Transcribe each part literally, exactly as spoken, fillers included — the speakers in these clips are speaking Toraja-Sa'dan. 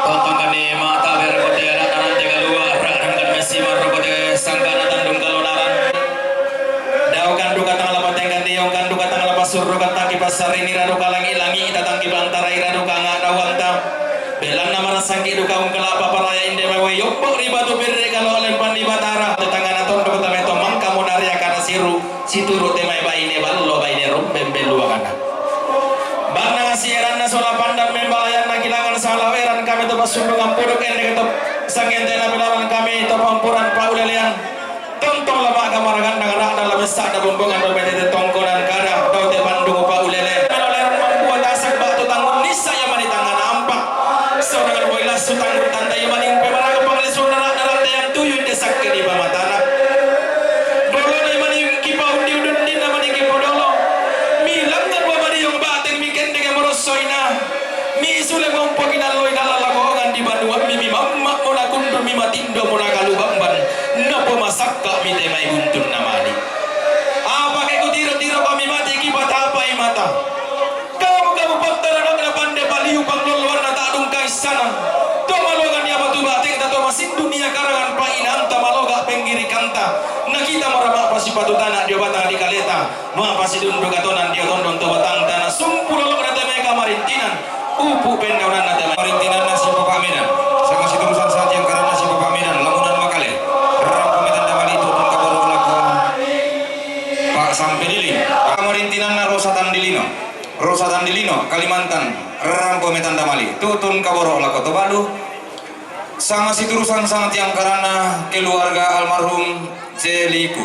Tontong kande mata berkote anak anak tega lua, rak rangkan mesi marrokote sangkana tandung kalonaran. Daukan duka tang lapa tengkan diongkan duka tang lapa surrokan tangki pasar ini raduka langi-langi ita tangki bantara ira duka ngak dawanta. Belanna marasangki duka ungkelapa paraya inde mewe yombok ri batu birri kalo lempan di batara. Tetangana tondok tame tomangkamu nariakana siru. Situru te mai baine ballo baine rombeng belluangana. Banna ngasieranna sola pandan membalayanna kilangan sala weran kami to passundungan puduk ende keto sangentena pelaran kami to pampuran paulelean. Tontong lama kamara gandang rakna la messa da bombongan do metete tongkonan kada dau te pandung paulele. Melo leran mambua tasak batu tanggung nissa ya mani tangana ampa. Saudara boy lassu tanggung tanda ya mani umpe maraga panglisunna rakna rante yang tuyu inde sakke di pamatana. Dolo na imani kipa undi udundinna mani kipa dolo. Mi langngan wa mani yong bateng mi kendeke morossoina. Mi sule mompo kinalloi nalala koongan di banuammi mi mamma mona kundu mi matindo mona kalu bamban. Napo masakka mi temai buntunna mani. Apa ke kutiro-tiro kami mati kipa tapai mata. Kamu-kamu pattara dok na pande paliu pangloloanna tak dungkai sana. To maloga nia batu bateng ta to masindu nia karangan painanta maloga penggirikanta. Na kita marama pasipatu tanah dio batang di kaleta. Ma pasidundu katonan dio tondon to batang tanah sumpu lolok na temeka marintinan. Upu pendaunanna temeka marintinanna si Bapak Medan. Sama siturusan saat yang karena si Bapak Medan lamunan makale. Rampo metan damali tutun kaboro lako. Pak Sampe Dili. Marintinanna Rosa Tandilino. Rosa Tandilino, Kalimantan, rampo metan damali. Tutun kaboro lako Tobalu. Sama siturusan sama tiang karana keluarga almarhum Celiku.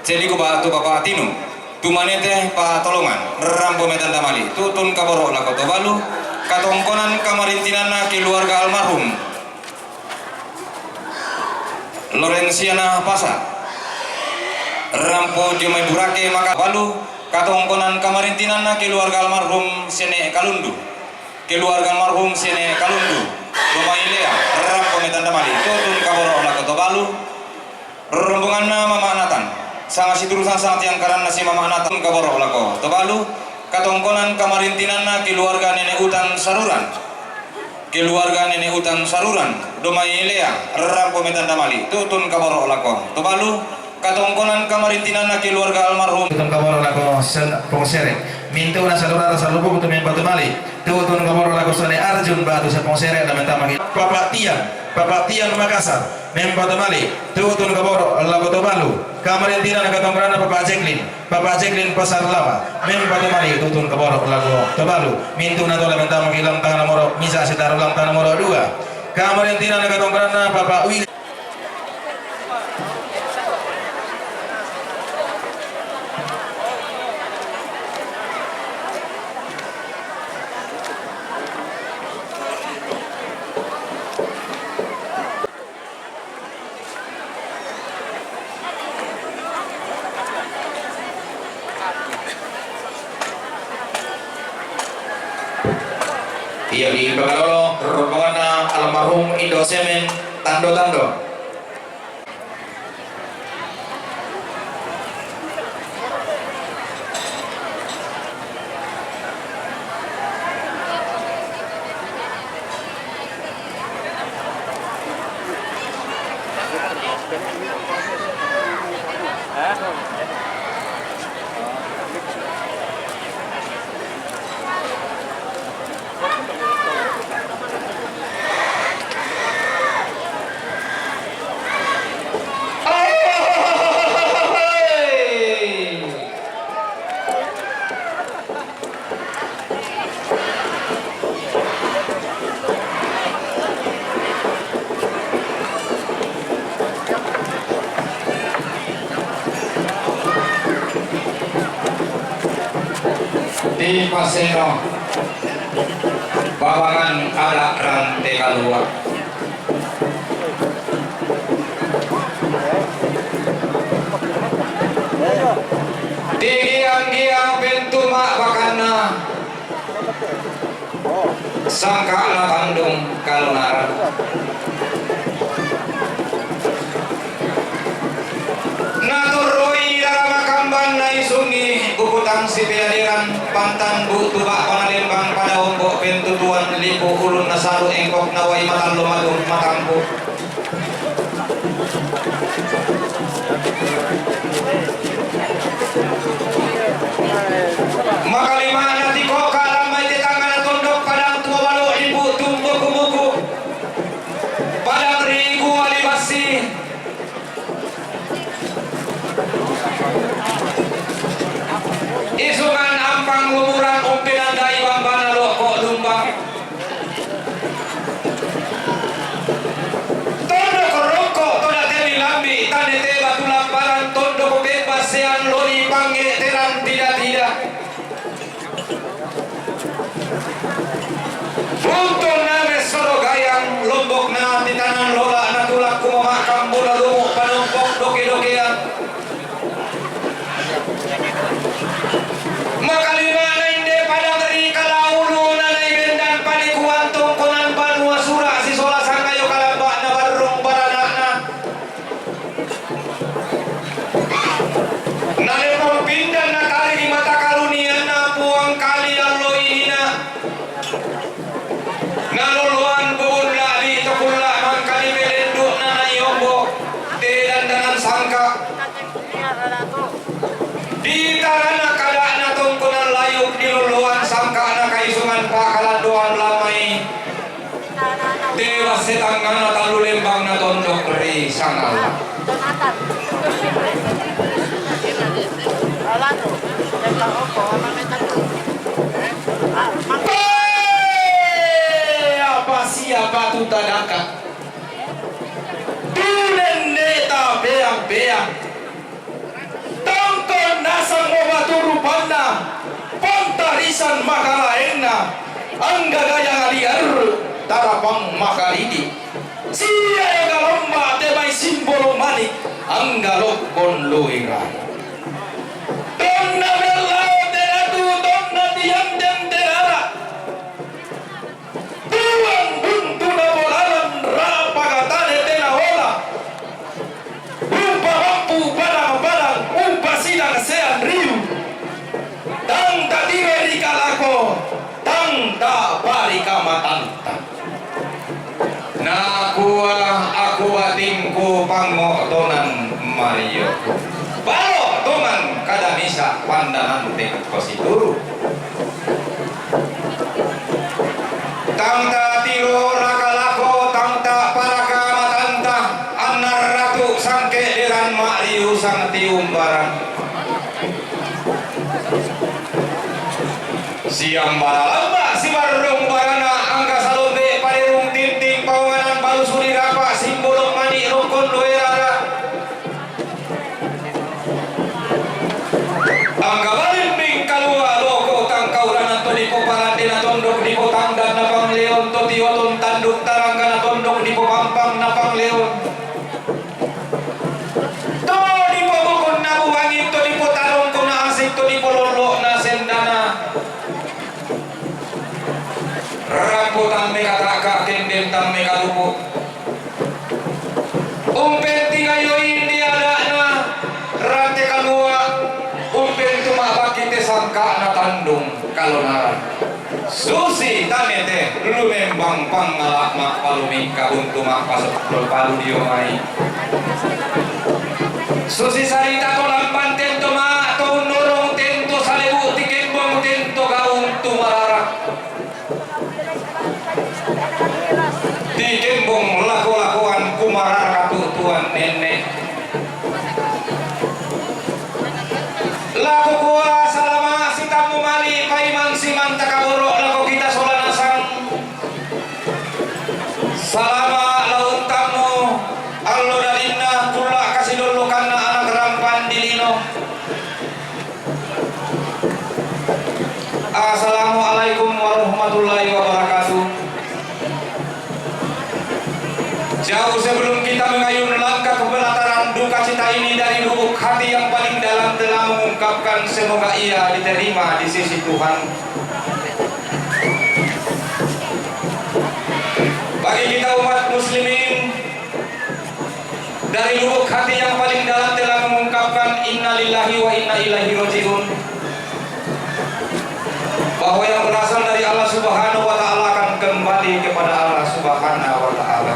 Celiku batu Bapak Tinu. Tumanete Pak Tolongan, rampo metan damali. Tutun kaboro lako Tobalu. Katongkonan kamarintinanna keluarga almarhum Lorensiana Pasa. Rampo dio mai burake maka balu katongkonan kamarintinanna keluarga almarhum Sene Kalundu. Keluarga almarhum Sene Kalundu. Domai Lea, rampo metan damali. Tutun kaboro lako Tobalu. Rombonganna Mama Natan. Sanga siturusan sanga tiang karanna si Mama Natan kaboro lako Tobalu. Katongkonan kamarintinanna keluarga Nenek Utan Saruran. Keluarga Nenek Utan Saruran, domai Lea, rampo metan damali, tutun kaboro lako Tobalu, katongkonan kamarintinanna keluarga almarhum. Tutun kaboro lako Sen-, Pongsere, mintu na salurara salubu kutu mempa tumali, tutun kaboro lako Sone Arjun batu se Pongsere na mentama ki-, Papa Tian, Papa Tian Makassar, mempa tumali, tutun kaboro lako Tobalu, kamarintinan katongkonanna Papa Jeklin, Papa Jeklin Pasar Lama, mempa tumali tutun kaboro lako Tobalu, mintu na tola mentama ki lantang nomoro, misa sitaru lantang nomoro dua. Kamarintinan katongkonanna Papa Willy. Iya, di Pakalolo, rombonganna almarhum Indo Semen, Tando-Tando. Di Paseno, babangan ada rante kalua. Digiang-giang pentu ma bakanna, sangka'na tandung kalonaran. Naturroi rara makamban naisungi bukutang sipeaderan, pantan bu tuba panalembang pada ombo pentutuan lipu ulun nasaru engkok nawai matallo matung matampu. Makalimana tiko kalamai tetangana tondok padang tua balo ibu tumbuku-buku padang rigu alibasi. Isungan ampang lumuran umpinan dai bambana loko lumbang. Tondok rokko toda teni lambi tanete batu lamparan tondok bebas sean lori pangge terang tidak-tidak. Buntun name soro gayang lombokna titanan lola natulak kumamakam bola lumu panompok doke-dokean. Makalimana inde padang ri kalaulu nanai bendan panikuan tongkonan banua sura sisola sangayo kalamba na barrung baranakna. Nalempong pindan natari di mata karunianna puang kali allo inina. Naloloan bubun labi tokulla mangkali pelendukna naiombo te dandanan sangka. Ditarana kada'na tongkonan layuk diloloan sangka'na kaisungan pakalandoan lamai. Tewas setangngana tallu lembangna tondok ri sangalla. Apa siapa tu tadaka? Tulen deta beang-beang. Tongkon nasang mo batu rupanna, pontarisan makalaengna, angga gayang aliar, tarapang makalidi. Sia ega lomba te mai simbolo manik, angga lokkon luirai. Tonna mellao te natu, tonna tiang den terara. Tuang buntu na bolalan rapa katane tena ola. Umpa mampu padang-padang, umpa sidang sean riu. Tang tatiro ri kalako, tang taparika matanta. Nakua aku batingku pangotonan Mario. Balo tongan kada misa pandanan tengko situru. Tang tatiro raka lako, tang taparaka matanta, annar ratu sangke deran ma'riusang tiumbaran. Siambara lamba sibarrung barana angka salombe palerung tinting pawanganan balusu dirapa simbolong mani rokon doerara. Angka balimbing kalua loko tangkaurana to dipo parande na tondok dipo tangdan na pangleon to tioton tanduk tarangga na tondok dipo pampang na pangleon. To dipo bukun na buangin to dipo tarongko na asik to dipo lolo na sendana. Kata' ka kenden tamme kaluku. Umpen tigayo indi ada'na rante kalua', umpen tu ma'bakki te sangka'na tandung kalonaran. Susi tanete lumembang pangala' ma'palumingka buntu ma'paseppulo palu dio mai. Susi sarita to lamban tento ma' to unnorong tento salebu' ti kembong tento gaung tu marara. Ti kembong lako-lakoan kumarara katutuan nenne'. Lako kua salama' sitammu mali' paimang simanta kaboro' lako kita sola nasang. Salama' la untammu allo dalinna kulla' kasilollokanna anak rampan di lino. Assalamualaikum warahmatullahi wabarakatuh. Jauh sebelum kita mengayun langkah ke pelataran duka cita ini, dari lubuk hati yang paling dalam telah mengungkapkan semoga ia diterima di sisi Tuhan. Bagi kita umat muslimin, dari lubuk hati yang paling dalam telah mengungkapkan innalillahi wa inna ilaihi raji'un, bahwa yang berasal dari Allah Subhanahu wa Ta'ala akan kembali kepada Allah Subhanahu wa Ta'ala.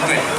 Amen.